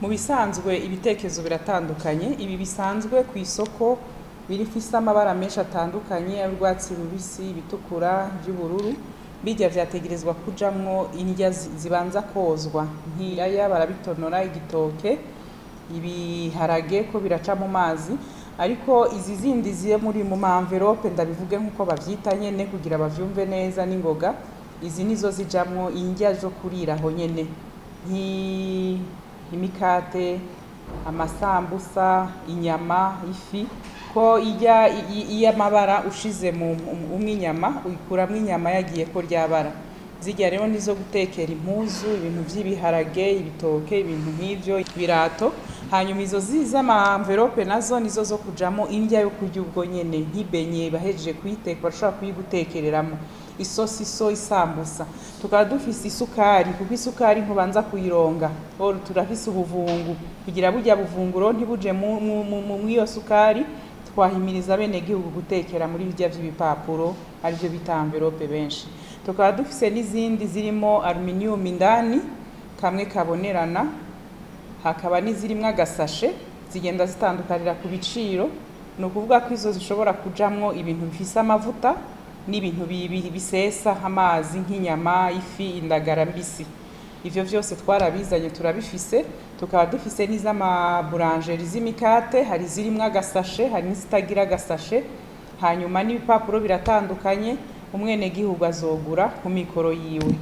Mu bisanzwe ibitekerezo biratandukanye. Ibi bisanzwe ku isoko birifise amabara menshi atandukanye, ay'urwatsi rubisi, ibitukura, ivy'ubururu. Birya vyategerezwa kujamwo indya zibanza kozwa, nk'iraya barabitonora, igitoke, ibiharage ko biraca mu mazi. Ariko izi zindi ziri muri mu ma enveloppe, ndabivuge nk'uko bavyita nyene kugira bavyumve neza n'ingoga, izi nizo zijamwo indya zo kuriraho nyene, nk'imikate, amasambusa, inyama, ifi. Ko irya iy'amabara ushize mu umwe inyama uyikuramwo inyama yagiyeko ryabara. Zirya rero nizo gutekera impuzu, ibintu vy'ibiharage, ibitoke, ibintu nk'ivyo, ibirato. Hanyuma izo z'ama enveloppe nazo nizo zo kujamwo indya yo kurya ubwo nyene, nk'ibenye bahejeje kuyiteka barashobora kuyigutekereramo, isosiso, isambusa. Tukaba dufise isukari, kuko isukari ntubanza kuyironga. Or turafise ubuvungu, kugira burya buvunguro ntibuje mw'iyo sukari. Twahimiriza abenegihugu gutekera muri birya vy'ibipapuro, arivyo bita enveloppe benshi. Tukaba dufise n'izindi zirimo aluminium indani, kamwe kabonerana, hakaba n'izirimwo agasashe. Zigenda zitandukanira ku biciro. Ni ukuvuga ko izo zishobora kujamwo ibintu bifise amavuta n'ibintu bisesa amazi, nk'inyama, ifi, indagara mbisi. Ivyo vyose twarabizanye, turabifise. Tukaba dufise n'iz'amaburanjeri z'imikate, hari izirimwo agasashe, hari n'izitagira agasashe. Hanyuma n'ibipapuro biratandukanye. Umwenegihugu azogura ku mikoro yiwe.